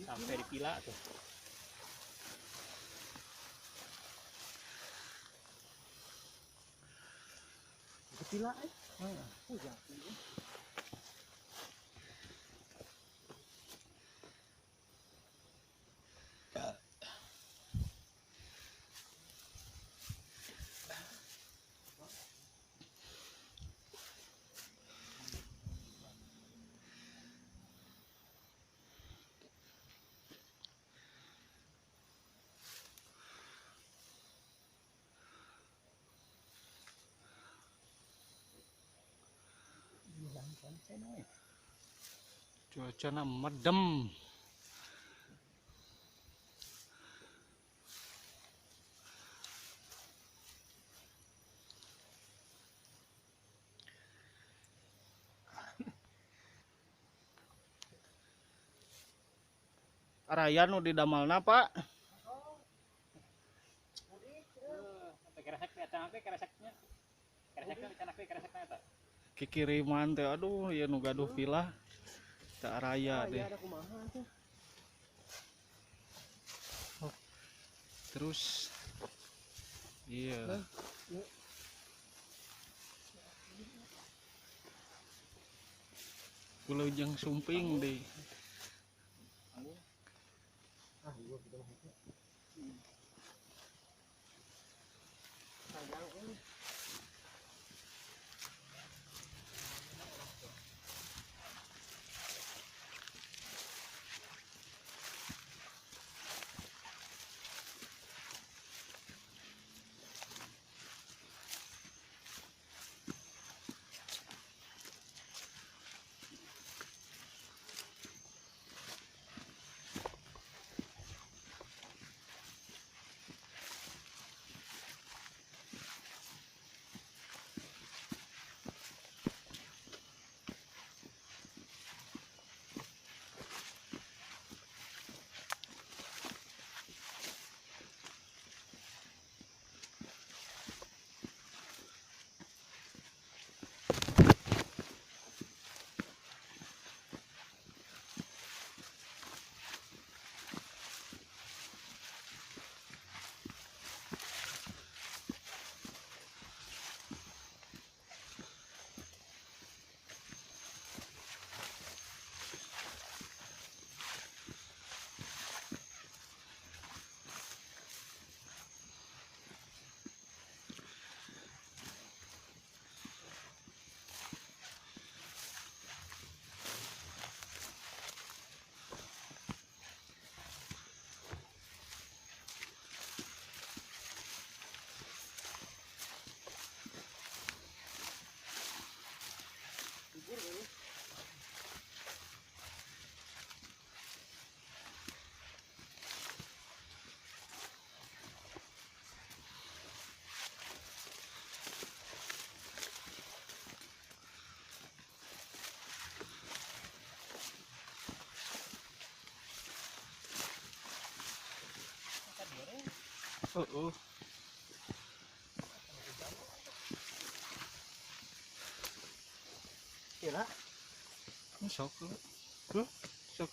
Sampai dipila tuh. Dipila eh. Oh, ya. Cuacana medem. Araya nu didamalna, Pak. Kikiriman teh aduh ieu nu gaduh villa. Teu araya deh. Oh, terus iya. Kulujeng sumping deh. Oh. Kira. Sok. Sok.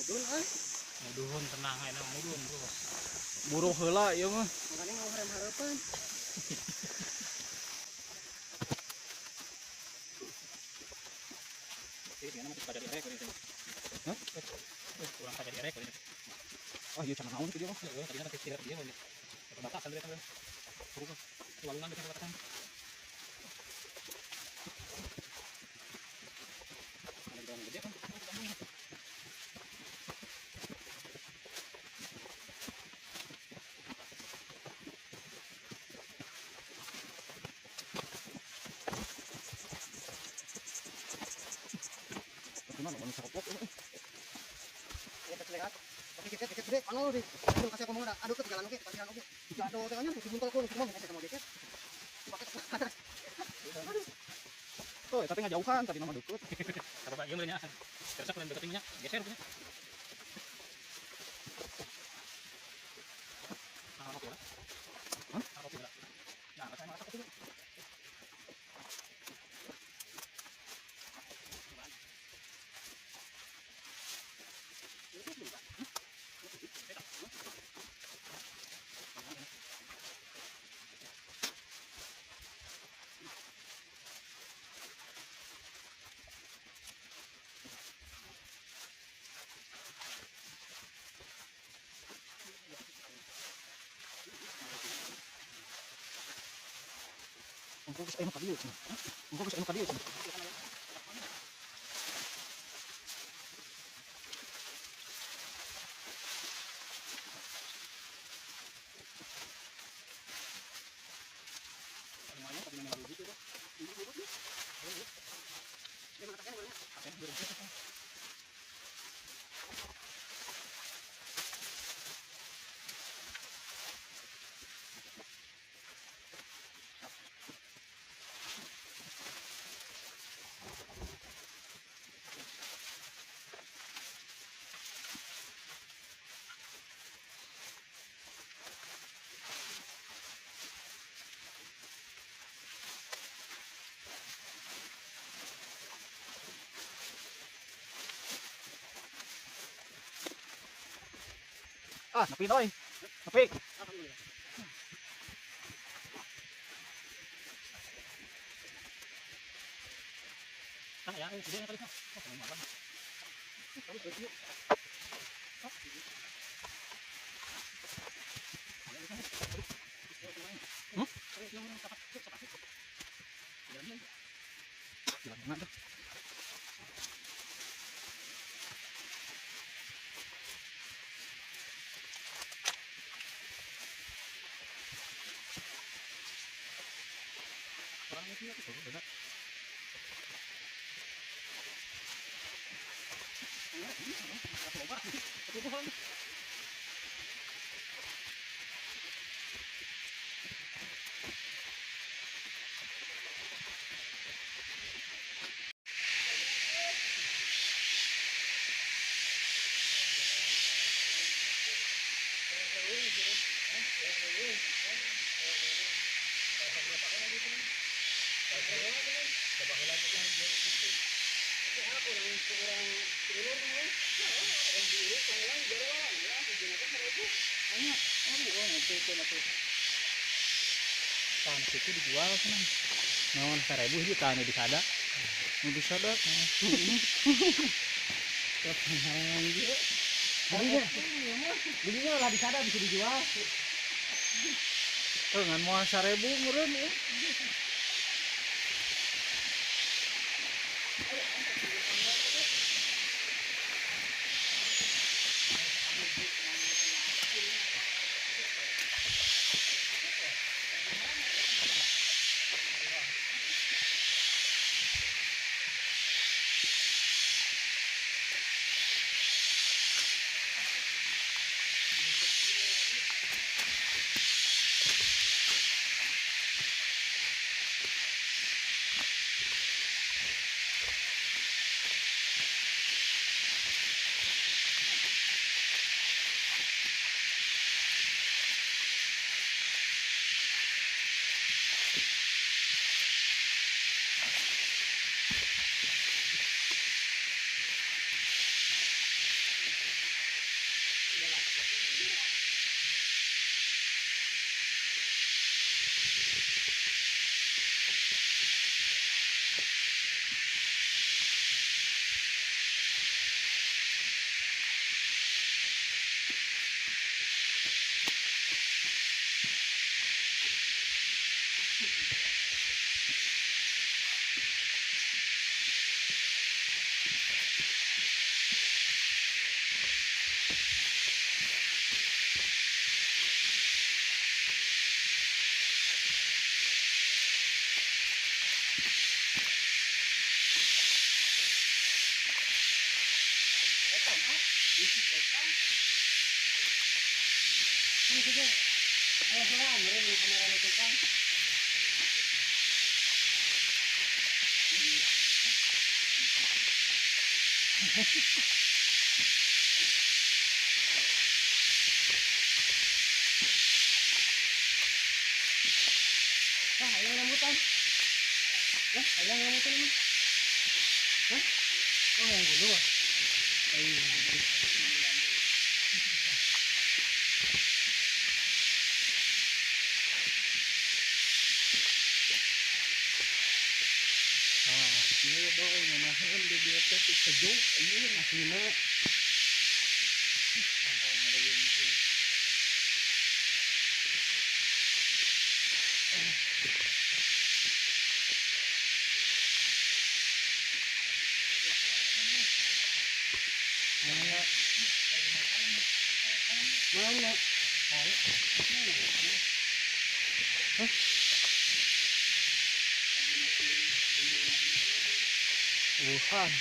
Mudun euy. Mudun tenang aja mudun bro. Buruh heula ieu mah. Makanya ngorem harapan. Hah? Kurang pada direk. Oh, iya jangan naon dia mah. Tadi kan tidak dia mah. Perbatasan dia kan. Walungan dekat perbatasan. Ada jalan gede kan. Gimana manusia kopok ini? Ya kecelekat. Oke, kita gede, kalau di aduh kasih aku mau aduh ke jalan oke, parkiran oke. Aduh tengahnya dibuntel ku cuma kasih sama deket. Pakai aduh. Tuh, tapi nggak jauhan, tadi nama deket. Apa Pak, ieu meureun nya. Terus aku deketin nya, geser punya. Ah, oke lah. Hah? Oke lah. Nah, saya masak itu. Engko geus aya nu ka dieu cenah. Engko geus aya nu ka dieu cenah. Ah, nepi doi. Nepi. Alhamdulillah. Ah, ya, gede kali. Oh, malam. Hmm? Jalan tuh. Tanah itu dijual kan? Naon 1000 hiji tanah disada. Nu disada. Belinya lah disada bisa dijual. Tuh ngan moal 1000 meureun ya. Kamera ni tukang. Ah, hayang rambutan. Hah, hayang rambutan ini. Hah? Oh, yang gulo. Ay. Ah, ieu doi ngeunaheun di dieu teh sejuk anjir aslina. Mana? Hah? Wuhan.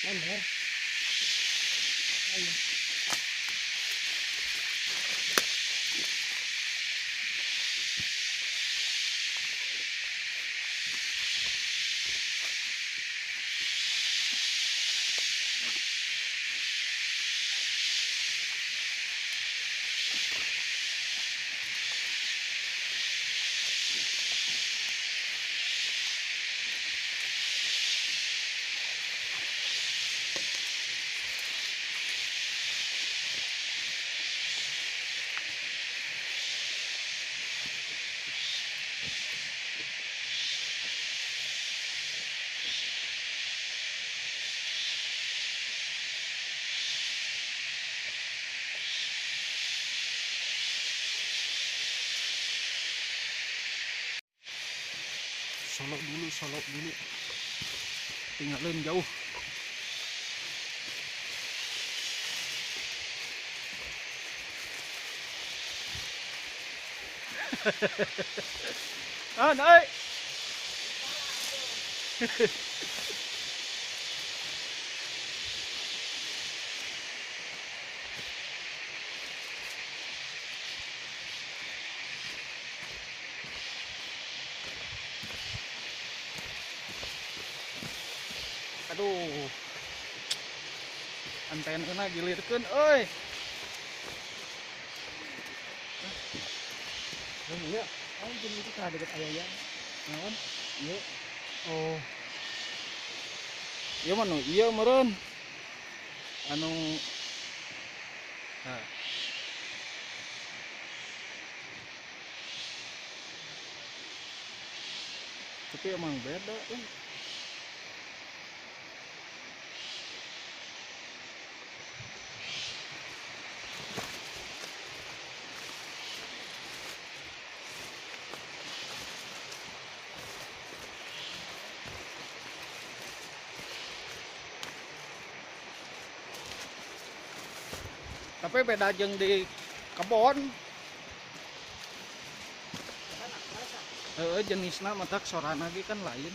Mana? Ayo. Solok dulu, solok dulu. Tinggalin jauh. Ah, naik. Aduh, antena gilirkeun euy. Oh iya, oh jadi itu tah deket ayah. Naon? Iya. Oh. Ieu mah nu ieu meureun. Anu nah. Tapi emang beda euy. Tapi beda jeung di kebon. Heeh, jenisna matak sorana ge kan lain.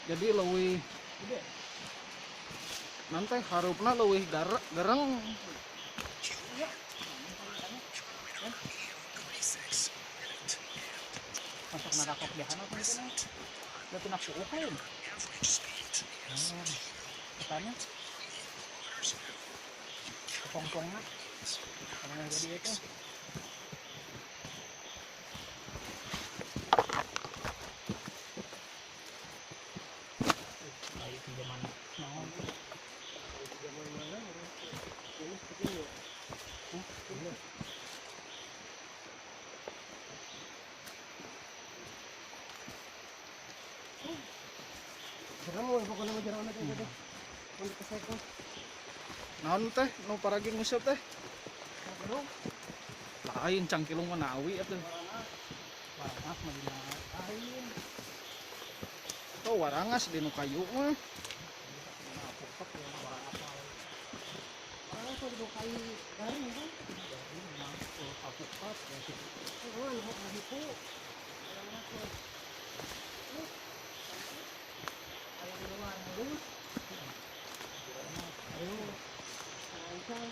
Jadi leuwih nanti harupna leuwih gereng. Masuk narakok di hana tuh mungkin. Udah tunak suuk lain. Petanya kepongpongnya karena jadi itu. Ayo pinjaman naon? Pinjaman mana? Ini sepertinya. Hah? Serem pokoknya mah jalan aja gitu. Pun ko. Naon teh? Nu paragi nguseup teh? Cangkilung. Lain cangkilung mah nawi atuh. Warangas mah dina lain. Oh, warangas di nu kayu mah. Dina alpukat ya warangas mah. Warangas mah di kayu garing kan. Garing mah alpukat ya gitu. Oh, nu hipu. Warangas mah. Ayo di luar halus. Ayo. Rancang.